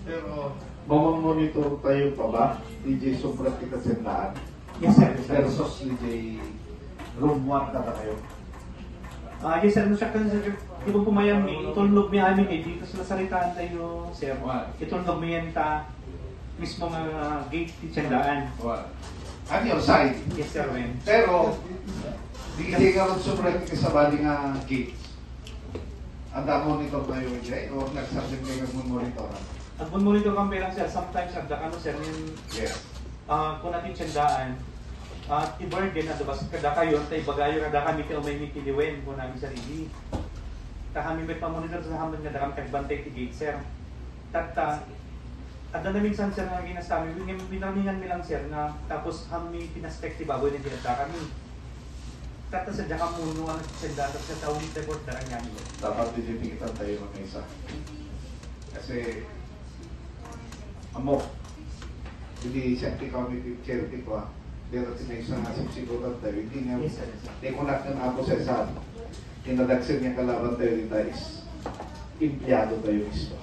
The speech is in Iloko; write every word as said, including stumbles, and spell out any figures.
Pero mamamonitor tayo pa ba, D J, sobra ti katiendaan? Yes, sir. Yes, sir. Versus D J room one kada kayo. Ah, yes, sir. No, siya kan, sir, di ba pumayam mi, itulnog mi amin eh, dito sa nasaritaan tayo, sir. Wala. Itulnog mi yan ta mismo nga gate ti tiendaan. Wala. On your side. Yes, sir, when. Pero, di kayo nga sobra ti kasabali nga gate. Adda monitor tayo, D J, o nagsasabing kayo ng monitor? Agmon-monitor kami lang, sir. Sometimes, adda kano, sir, yung Yes. Ah, kuna ti tiendaan, ah, ti burden a dubas kada kayo, ta ibagayo kada kami ti umay mi ti liwen, kuna mi sarili. Ta kami met pamonitor sa haman nga dakam tagbantay ti gate, sir. Tatta, adda na minsan, sir, nga ginastami, win-, winarningan mi lang, sir, nga tapos kami pinaspek ti baboy nga di adda kami. Tatta, sir, dakam muno, ano, ti tiendaan, sir, taon ti burden, dakam yan. Dapat di tikitan tayo ng isa. Kasi, amo, hindi siya ti kami ti charity ko, ah. Pero tinaysa nga sipsikutan tayo, hindi nga, Yes, sir, yes, sir. di ko na kan ako sa isa. Kinadagsin nga kalaban tayo dita is empleyado tayo mismo.